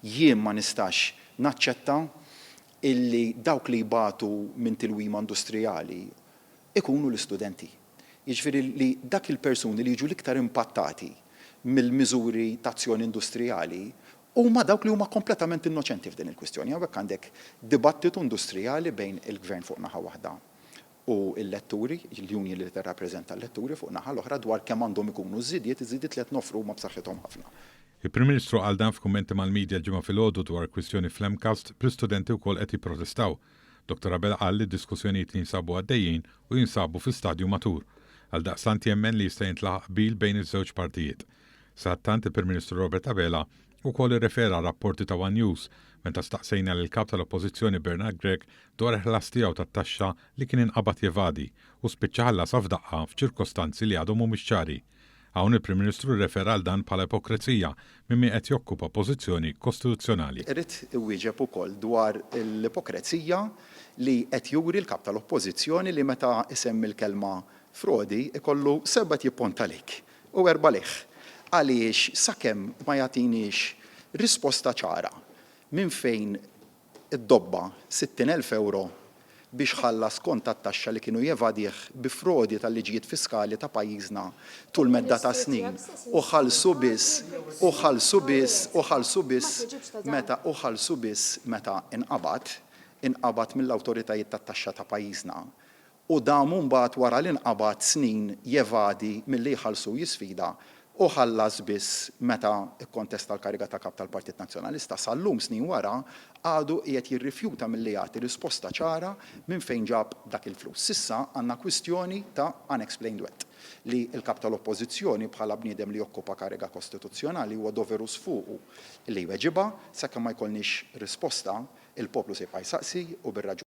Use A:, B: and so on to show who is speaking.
A: Jien ma nistax naċċetta illi dawk li jbatu minn tilwima industrijali ikunu l-istudenti. Jiġifieri li dak il-persuni li jiġu l-iktar impattati mill-miżuri ta' azzjoni industrijali huma dawk li huma kompletament innoċenti f'din il-kwistjoni. Hawnhekk għandek dibattitu industrijali bejn il-Gvern fuq naħa waħda u l-letturi, l-union li tirrappreżenta l-letturi fuq naħa l-oħra dwar kemm għandhom ikunu ż-żidiet, iż-żidiet li qed noffru huma b'saħħithom ħafna.
B: Il-Prim Ministru qal dan f'kummenti mal-media l-Ġimgħa filgħodu dwar kwistjoni fl-MCAST bl-istudenti wkoll qed jipprotestaw. Dottor Abela qal li d-diskussjonijiet jinsabu għaddejjin u jinsabu fi stadju matur. Għaldaqstant jemmen li jista' jintlaħaq qbil bejn iż-żewġ partijiet. Sadattant il-Prim Ministru Robert Abela wkoll irrefera għar-rapporti ta' one News meta staqsejna lill-Kap tal-Oppożizzjoni Bernard Grech dwar il-ħlas tiegħu tat-taxxa li kien inqabad jevadi u spiċċa ħallasha f'daqqa f'ċirkostanzi li għadhom mhumiex ċari. Hawn il-Prim Ministru rrefera għal dan bħala ipokrezija minn min qed jokkupa pożizzjoni kostituzzjonali.
A: Irid iwieġeb ukoll dwar l-ipokrezija li qed juri l-Kap tal-Oppożizzjoni li meta jsemmi l-kelma frodi jkollu sebgħa jipponta lejk u erbgħa lejh. Għaliex sakemm ma jagħtiniex risposta ċara minn fejn iddobba 60,000 ewro biex ħallas kont tat-taxxa li kienu jevadih bi frodi tal-liġijiet fiskali ta' pajjiżna tul medda ta' snin u ħallsu biss u ħallsu biss u ħallsu biss meta u ħallsu biss meta inqabad inqabad mill-awtoritajiet tat-taxxa ta' pajjiżna u dam mbagħad wara li nqabad snin jevadi milli jħallsu u jisfida u ħallas biss meta kkontesta l-kariga ta' Kap tal-Partit Nazzjonalista. Sal-lum, snin wara, għadu qiegħed jirrifjuta milli jagħti risposta ċara minn fejn ġab dak il-flus. S'issa għandna kwistjoni ta' unexplained wealth li l-Kap tal-Oppożizzjoni bħala bniedem li jokkupa kariga kostituzzjonali huwa doveruż fuqu li jweġibha. Sakemm ma jkollniex risposta, il-poplu se jibqa' jsaqsi u bir-raġun.